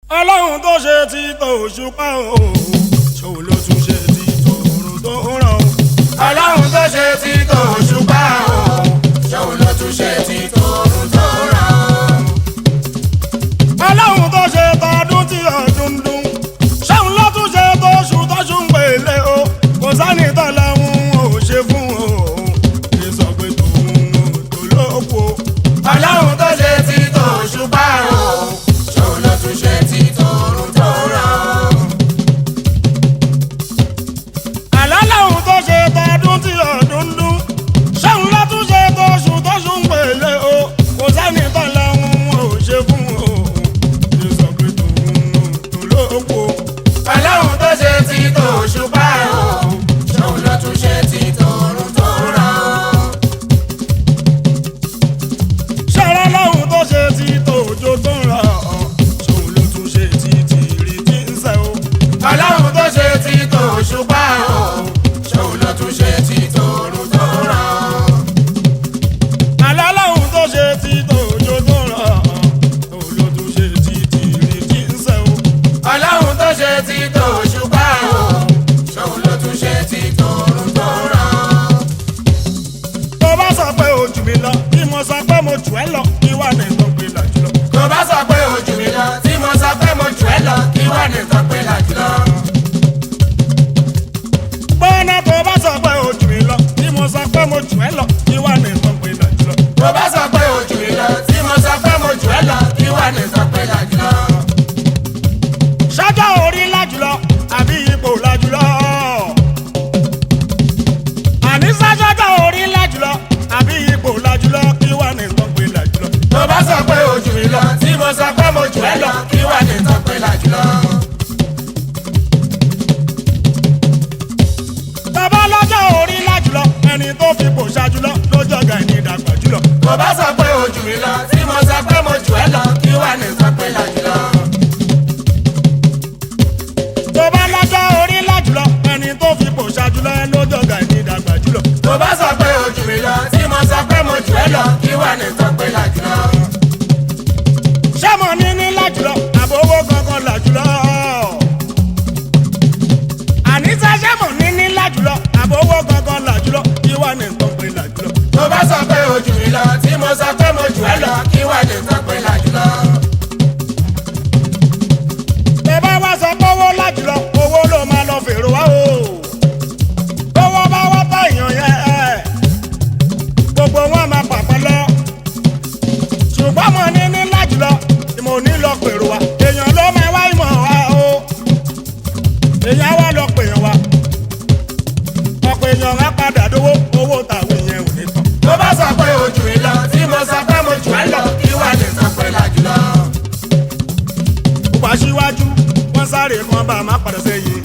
Ọlọ́run tó ṣe ti tó òṣùpá o, ṣòun ló tún ṣe ti tòrùn tó ń ràn o. Ọlọ́run tó ṣe ti tó òṣùpá o, ṣòun ló tún ṣe ti tòrùn tó ń ràn o. Ọlọ́run tó ṣe tọdún tí ọdún ń dún, ṣòun ló tún ṣe tóṣù tóṣù ń pèlè o. Kò sẹ́ni tọ́lọ́run ò ṣe fún o, kì í sọ pé tòun ò tó lóko. Ọlọ́run tó ṣe ti tó òṣùpá o, ṣòun ló tún ṣe ti tòrùn tó ń ràn o. Àlọ́lọ́run tó ṣe tọdún tí ọdún ń dún, ṣòun ló tún ṣe tóṣù tóṣù ń pèlè o. Kò sẹ́ni tọ́lọ́run ò ṣe fún o, kì í sọ pé tòun ò tó lóko. Ọlọ́run tó ṣe ti tó òṣùpá o, ṣòun ló tún ṣe ti tòrùn tó ń ràn o. Ṣọ́ra lọ́hùn tó ṣe ti tòjó tó ń rọ̀ ọ́, ṣòun ló tún ṣe ti tìrì tí ń sẹ́ o. Ọlọ́run tó ṣe ti tó òṣùpá o, ṣòun ló tún ṣe ti tòrùn tó ń ràn o. Àlọ́ lọ́hùn tó ṣe ti tòjó tó ń rọ̀ ọ́, ṣòun ló tún ṣe ti tìrì tí ń sẹ́ o. Ọlọ́run tó ṣe ti tó òṣùpá o, ṣòun ló tún ṣe ti tòrùn tó ń ràn o. Tó bá sọ pé o jù mí lọ, bí mo sọ pé mo jù ẹ́ lọ, kí wà ní ìtàn pé là jùlọ. Tó bá sọ pé o jù mí lọ, tí mo sọ pé mo jù ẹ́ lọ, kí wà ní nǹkan pé là jùlọ. Gbọ́nà tó bá sọ pé o jù mí lọ, bí mo sọ pé mo jù ẹ́ lọ, kí wà ní ìtàn pé là jùlọ. Tó bá sọ pé o jù mí lọ, tí mo sọ pé mo jù ẹ́ lọ, kí wà ní nǹkan pé là jùlọ. Ṣájọ́ orí là jùlọ, àbí ipò là jùlọ. Àní ṣájọ́ orí là jùlọ, àbí ipò là jùlọ, kí wà ní ìtàn pé là jùlọ. Tó bá sọ pé o jù mí lọ, tí mo sọ pé mo jù ẹ́ lọ, kí wà ní nǹkan pé là jùlọ. Bàbá lọ́jọ́ orí là jùlọ, ẹni tó fi pò ṣájúlọ ló jọ̀gà ẹni dàgbà jùlọ. Tó bá sọ pé o jù mí lọ, tí mo sọ pé mo jù ẹ́ lọ, kí wà ní nǹkan pé là jùlọ. Tó bá lọ́jọ́ orí là jùlọ, ẹni tó fi pò ṣájúlọ ló jọ̀gà ẹni dàgbà jùlọ. Tó bá sọ pé o jù mí lọ, tí mo sọ pé mo jù ẹ́ lọ, kí wà ní nǹkan pé là jùlọ. Ṣé mo ní ní là jùlọ, àbówó gangan là jùlọ? Àní sẹ́ ṣé mo ní ní là jùlọ, àbówó gangan là jùlọ, kí wà ní nǹkan pé là jùlọ. Tó bá sọ pé o jù mí lọ, tí mo sọ pé mo jù ẹ́ lọ, kí wà ní nǹkan pé là jùlọ. Tẹ bá wá sọ pé owó là jùlọ, owó ló máa lọ fèrò wá o. Owó bá wá bá èèyàn yẹn ẹ̀, gbogbo wọn máa pàpà lọ. Ṣùgbọ́n mo ní ní là jùlọ, mo ní lọ pèrò wá. Èèyàn ló máa wá ìmọ̀ wá o. Èèyàn wá lọ pèèyàn wá. Ọ̀pọ̀ èèyàn á padà dówó, owó tàwọn èèyàn ò ní tán. Tó bá sọ pé o jù mí lọ, tí mo sọ pé mo jù ẹ́ lọ, kí wà ní nǹkan pé là jùlọ. Pupa síwájú, wọ́n sáré kan bá a má padà sẹ́yìn.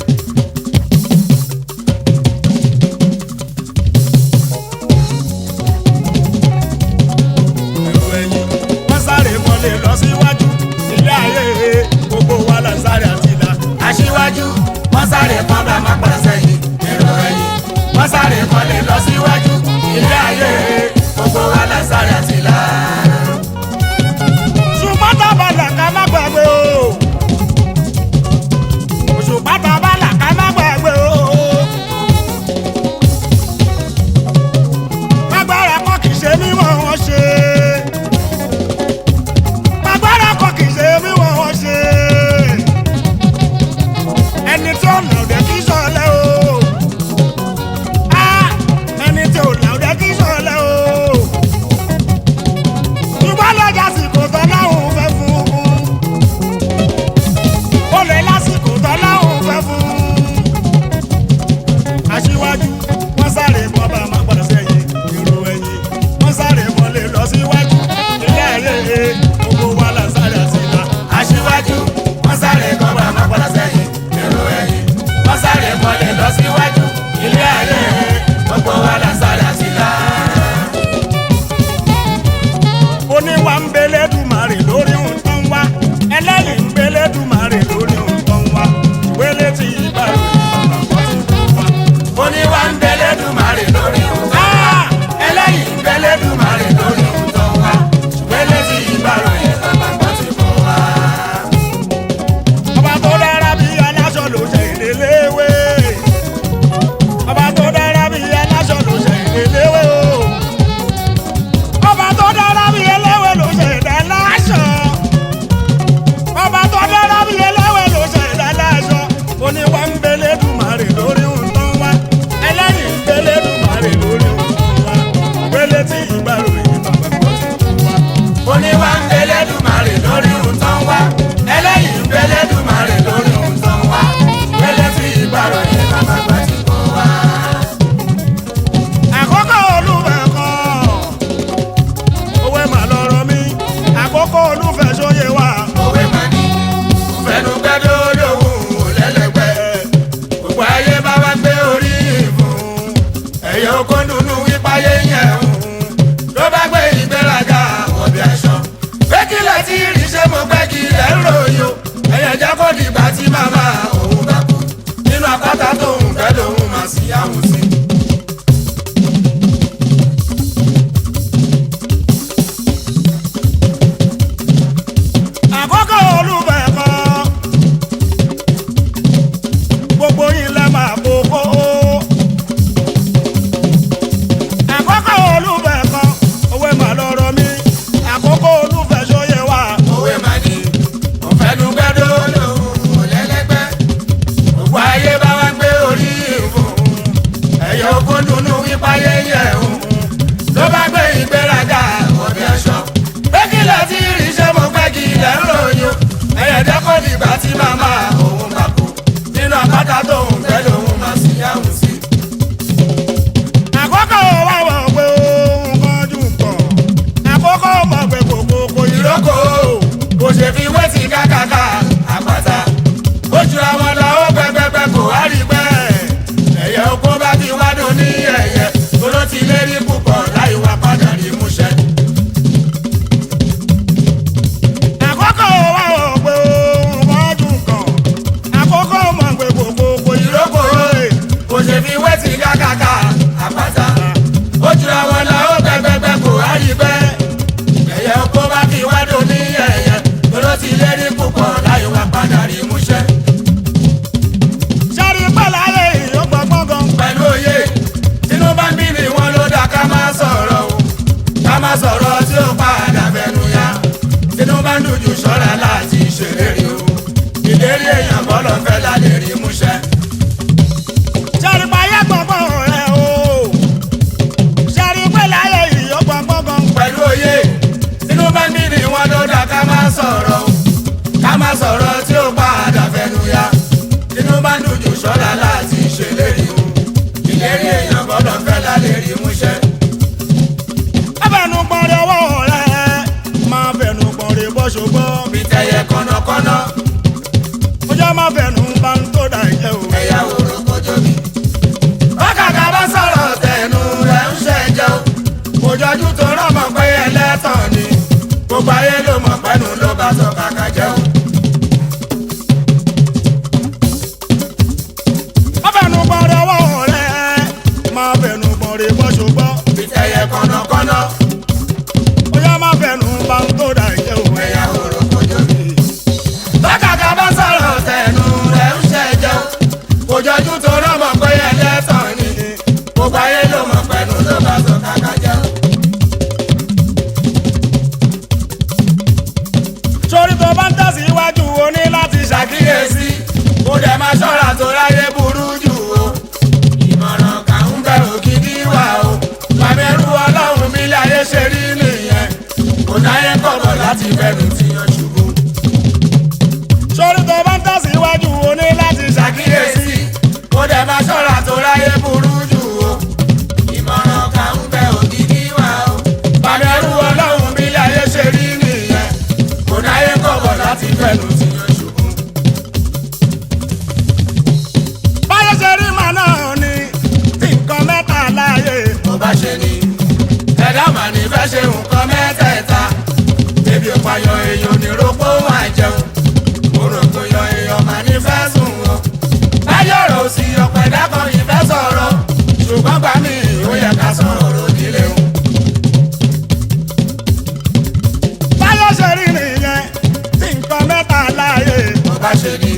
Èrò ẹ̀yìn, wọ́n sáré kan lè lọ síwájú. Ilé ayé gbogbo wa là ń sáré àti ìlà. Aṣíwájú, wọ́n sáré kan bá má padà sẹ́yìn, èrò ẹ̀yìn. Wọ́n sáré kan lè lọ síwájú, ilé ayé gbogbo wa là ń sáré àti là. Ṣùgbọ́n tá a bá là ká má gbàgbé o. Òṣùpá tá a bá là ká má gbàgbé o. Agbára kọ́ kìí ṣe mímọ̀ wọn ṣe. Agbára kọ́ kìí ṣe mímọ̀ wọn ṣe. Ẹni tí ó là òde kìí ṣọ̀lẹ o. Á, ẹni tí ó là òde kìí ṣọ̀lẹ o. Ṣùgbọ́n lọ́jà sìkò tán láwọn fẹ́ fún un. Ó lè lásìkò tán láwọn fẹ́ fún un. Aṣíwájú, wọ́n sáré mọ́ bá máa padà sẹ́yìn. Èrò ẹ̀yìn, wọ́n sáré mọ́ lè lọ síwájú. Ilé ayé gbogbo wa là ń sáré àti ìlà. Aṣíwájú, wọ́n sáré kan bá má padà sẹ́yìn, èrò ẹ̀yìn. Wọ́n sáré kan lè lọ síwájú, ilé ayé gbogbo wa là ń sáré àti là. Oníwà ń belé dùmarè lórí ohun tó ń wá. Ẹlẹ́yìn ń belé dùmarè lórí ohun tó ń wá. Ìwé létí ìbá rẹ̀ bàbá kan ti kú wa. Oníwà ń bẹ̀lẹ̀ dùmarè lórí ohun tó ń wá. Ẹlẹ́yìn ń bẹ̀lẹ̀ dùmarè lórí ohun tó ń wá. Ṣùgbọ́n létí ìgbàròyìn bàbá kan ti fún wa. tí màmá òun bá kú nínú àpáta tóun fẹ́ lòun máa sì yáhùn sí. Àkókò olúfẹ́ kan gbogbo yín lẹ́ máa kókó. Àkókò olúfẹ́ kan òwe mà lọ́rọ̀ mi. Àkókò olúfẹ́ sóyè wá. Òwe mà ní òfẹnugbẹ́dọ́ lòun ò lẹ́lẹ́gbẹ́. Gbogbo ayé bá wá gbé orí ìfún. Ẹ̀yọ̀ okó dùnú wípáyé yẹ̀ òun. Ló bá gbé ìgbéraga òbí aṣọ. Pé kí lẹ ti rí ṣé mo pẹ́ kí ilẹ̀ ń ròyìn o. Ẹ̀yẹ̀ dẹ́kọ̀ dìgbà tí màmá òun bá kú. Nínú àpáta tóun fẹ́ lòun máa sì yáhùn sí. Àkókò wà wọ̀ pé òun kan jù pọ̀. Àkókò mọ̀ pé kòkòkò Ìrókò kò ṣe fi wé ti kákàkà àpáta. Ó ju àwọn lọ ó pẹpẹpẹ kò wá rí pẹ́. Ẹ̀yẹ oko bá ti wá dùn ní ẹ̀yẹ. Tóró ti lérí púpọ̀ láì wá padà rí múṣẹ. Àkókò wà wọ̀ pé òun kan jù kàn. Àkókò mọ̀ pé kòkòkò Ìrókò kò ṣe fi wé ti kákàkà àpáta. Ó ju àwọn lọ ó pẹpẹpẹ kò wá rí pẹ́. Ẹ̀yẹ oko bá ti wá dùn ní ẹ̀yẹ. Tóró ti lérí púpọ̀ láì wá padà rí múṣẹ. Sẹ́rí pẹ̀láyé ìyógbọ̀ngbọ̀n gan. Pẹ̀lú òye tínú bá ń bí ni wọ́n ló dá ká má sọ̀rọ̀ o ká má sọ̀rọ̀ tí ó padà fẹnu ya tínú bá ń dùn jù ṣọ́ra láti ṣèlérí o ìlérí èèyàn bọ́lọ̀ fẹ́ lálẹ́ rí múṣẹ. Sẹ́rí payé gbọ̀ngbọ̀n rẹ̀ o. Sẹ́rí pẹ̀láyé ìyógbọ̀ngbọ̀n gan. Pẹ̀lú òye tínú bá ń bí ni wọ́n ló dá ká má sọ̀rọ̀ o ká má sọ̀rọ̀ tí ó padà fẹnu ya tínú bá ń dùn jù ṣọ́ra láti ṣèlérí o ìlérí èèyàn bọ́lọ̀ fẹ́ lálẹ́ rí múṣẹ. Má fẹnu gbọ̀nrẹ̀ ọwọ́ rẹ̀. Má fẹnu gbọ̀nrẹ̀ bọ́ ṣògbọ́. Bí tẹyẹ kọ́nàkọ́nà. Ó jẹ́ má fẹnu bá ń tó dà jẹ́ o. Ẹ̀yà òrò kojú mi. Bákàkà bá sọ̀rọ̀ tẹnu rẹ̀ ń ṣẹ̀jẹ̀ o. Kò jọjú tó rọ̀mọ̀ pé ẹlẹ́tàn ni. Gbogbo ayé ló mọ̀ pẹ́nu ló bá sọ kàkà jẹ́ o. Má fẹnu gbọ̀nrẹ̀ ọwọ́ rẹ̀. Má fẹnu gbọ̀nrẹ̀ bọ́ ṣògbọ́. Bí tẹyẹ kọ́nàkọ́nà. Ó jẹ́ má fẹnu bá ń tó dà jẹ́ o. Ẹ̀yà òrò kojú mi. Bákàkà bá sọ̀rọ̀ tẹnu rẹ̀ ń ṣẹ̀jẹ̀ o. Kò jọjú tó rọ̀mọ̀ pé ẹlẹ́tàn ni. Gbogbo ayé ló mọ̀ pẹ́nu ló bá sọ kàkà jẹ́ o. Sórí tó bá ń tẹ̀síwájú o ní láti Ṣàkíyèsí kó dẹ̀ máa ṣọ́ra tó ráyé burú jù o. Ìmọ̀ràn kà ń bẹ̀rù gidi wà o. Pàmẹ́rù ọlọ́run mi láyé ṣe rí nìyẹn. Kò náyé kọ̀bọ̀ láti fẹ́nu tí yan ṣubú. Sórí tó bá ń tẹ̀síwájú o ní láti Ṣàkíyèsí kó dẹ̀ máa ṣọ́ra tó ráyé burú jù o. Ìmọ̀ràn kà ń bẹ̀rù gidi wà o. Pàmẹ́rù ọlọ́run mi láyé ṣe rí nìyẹn. Kò náyé kọ̀bọ̀ láti fẹ́nu tí yan ṣubú. Báyọ̀ ṣe rí màá náà ni tí nǹkan mẹ́ta láàyè. Bó bá ṣe ni ẹ̀dá mà ní fẹ́ ṣe nǹkan mẹ́tẹ̀ẹ̀ta. Ebi ò payọ̀ èèyàn ní rògbò wà jẹun. Orògbò yọ èèyàn mà ní fẹ́ sùn o. Báyọ̀ rò sí ọ̀pẹ̀ dákan ìfẹ́ sọ̀rọ̀. Ṣùgbọ́n gbà mí ó yẹ ká sọ̀rọ̀ nílé o. Báyọ̀ ṣe rí nìyẹn tí nǹkan mẹ́ta láàyè. Bó bá ṣe ni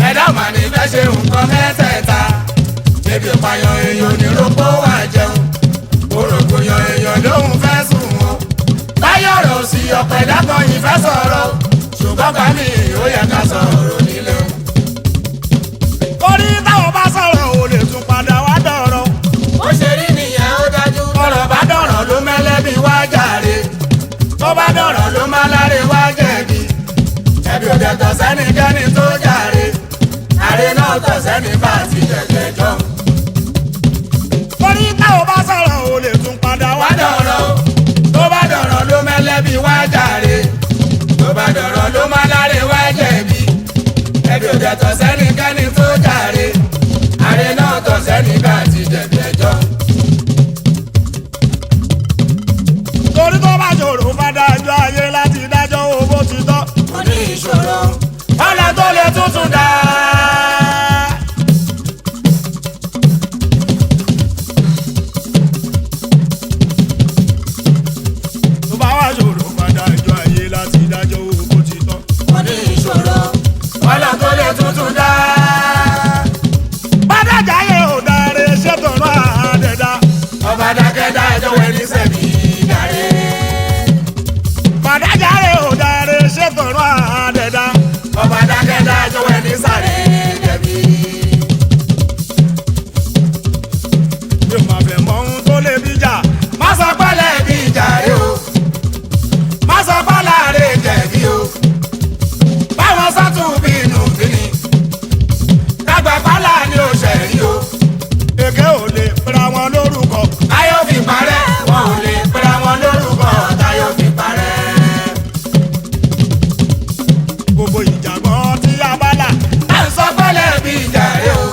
ẹ̀dá mà ní fẹ́ ṣe nǹkan mẹ́tẹ̀ẹ̀ta. Ebi ò payọ̀ èèyàn ní rògbò wà jẹun. Orògbò yọ èèyàn lóhùn fẹ́ sùn o. Báyọ̀ rò sí ọ̀pẹ̀ dákan ìfẹ́ sọ̀rọ̀. Ṣùgbọ́n gbà mí ó yẹ ká sọ̀rọ̀ nílé o. Torí táwọn bá sọ̀rọ̀ ò lè tún padà wá dọ̀rọ̀. Ó ṣe rí nìyẹn ó dájú. Tọ́rọ̀ bá dọ̀rọ̀ ló mẹ́lẹ́bí wá jàre. Tó bá dọ̀rọ̀ ló má láre wá jẹ̀bi. Ẹ̀bi ò dẹ̀ tọ́ sẹ́nikẹ́ni tó jàre. Àre náà tọ́ sẹ́ni bá ti jẹ̀jẹ̀ jọ. Torí táwọn bá sọ̀rọ̀ ò lè tún padà wá Wá dọ̀rọ̀ o. Tó bá dọ̀rọ̀ ló mẹ́lẹ́bí wá jàre. Tó bá dọ̀rọ̀ ló má láre wá jẹ̀bi. Ẹ̀bi ò dẹ̀ tọ́ sẹ́nikẹ́ni tó jàre. Àre náà tọ́ sẹ́ni bá ti jẹ̀jẹ̀ jọ. Torí tó bá ṣòro bá dájọ́ ayé láti dájọ́ owó ti tọ́. Ó ní ìṣòro. Ọ̀nà tó lè tuntun tuntun dá. Bàdájà yẹ ò dáre ṣètò rán àdẹ̀dá. Ọba dákẹ́dá ẹjọ́ wẹ̀ ní sẹ́mi dàrẹ́. Bàdájà yẹ ò dáre ṣètò rán àdẹ̀dá. Ọba dákẹ́dá ẹjọ́ wẹ̀ ní sàrẹ́ jẹ̀bi. Mi ò máa fẹ́ mọ ohun tó lè bí jà. Má sọ pẹ́lẹ́ bí jàre o, má sọ pálárẹ̀ jẹ̀bi o. Báwọn sọ́tún bínú bíní, dàgbà pálá ni ó ṣẹ̀rí o. Èké ò lè pera wọn lórúkọ. Táyọ̀ fi parẹ́, wọn ò lè pera wọn lórúkọ. Táyọ̀ fi parẹ́. Gbogbo ìjàgbọ́n tí a bá là. À ń sọ pẹ́lẹ́ bí jàre o,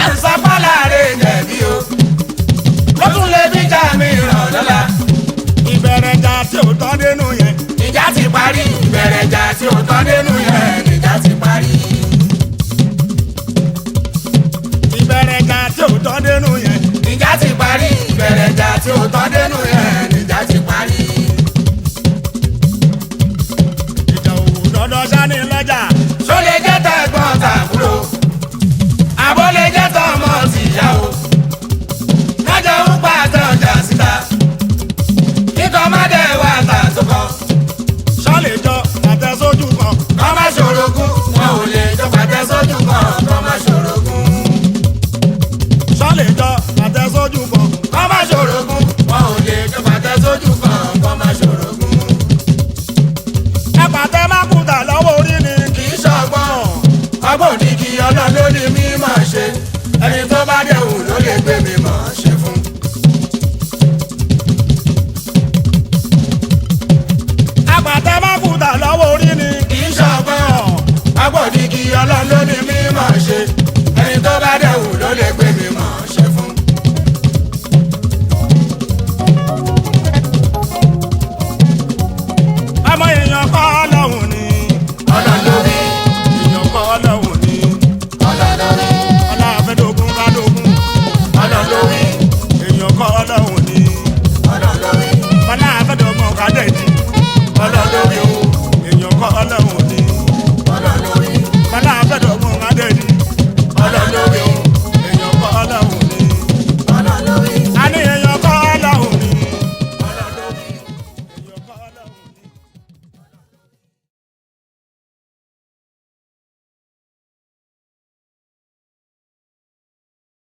à ń sọ pálárẹ̀ jẹ̀bi o. Ló tún lè bí jà mí ràn lọ́la. Ìbẹ̀rẹ̀ jà tí ò tán dénú yẹn. Ìjà ti parí, ìbẹ̀rẹ̀ ìjà tí ò tán dénú yẹn, ìjà ti parí. Ìbẹ̀rẹ̀ jà tí ò tán dénú yẹn. Ìjà ti parí, ìbẹ̀rẹ̀ ìjà tí ò tán dénú yẹn, ìjà ti parí. Ìjà òwò dandan sani lọ́jà.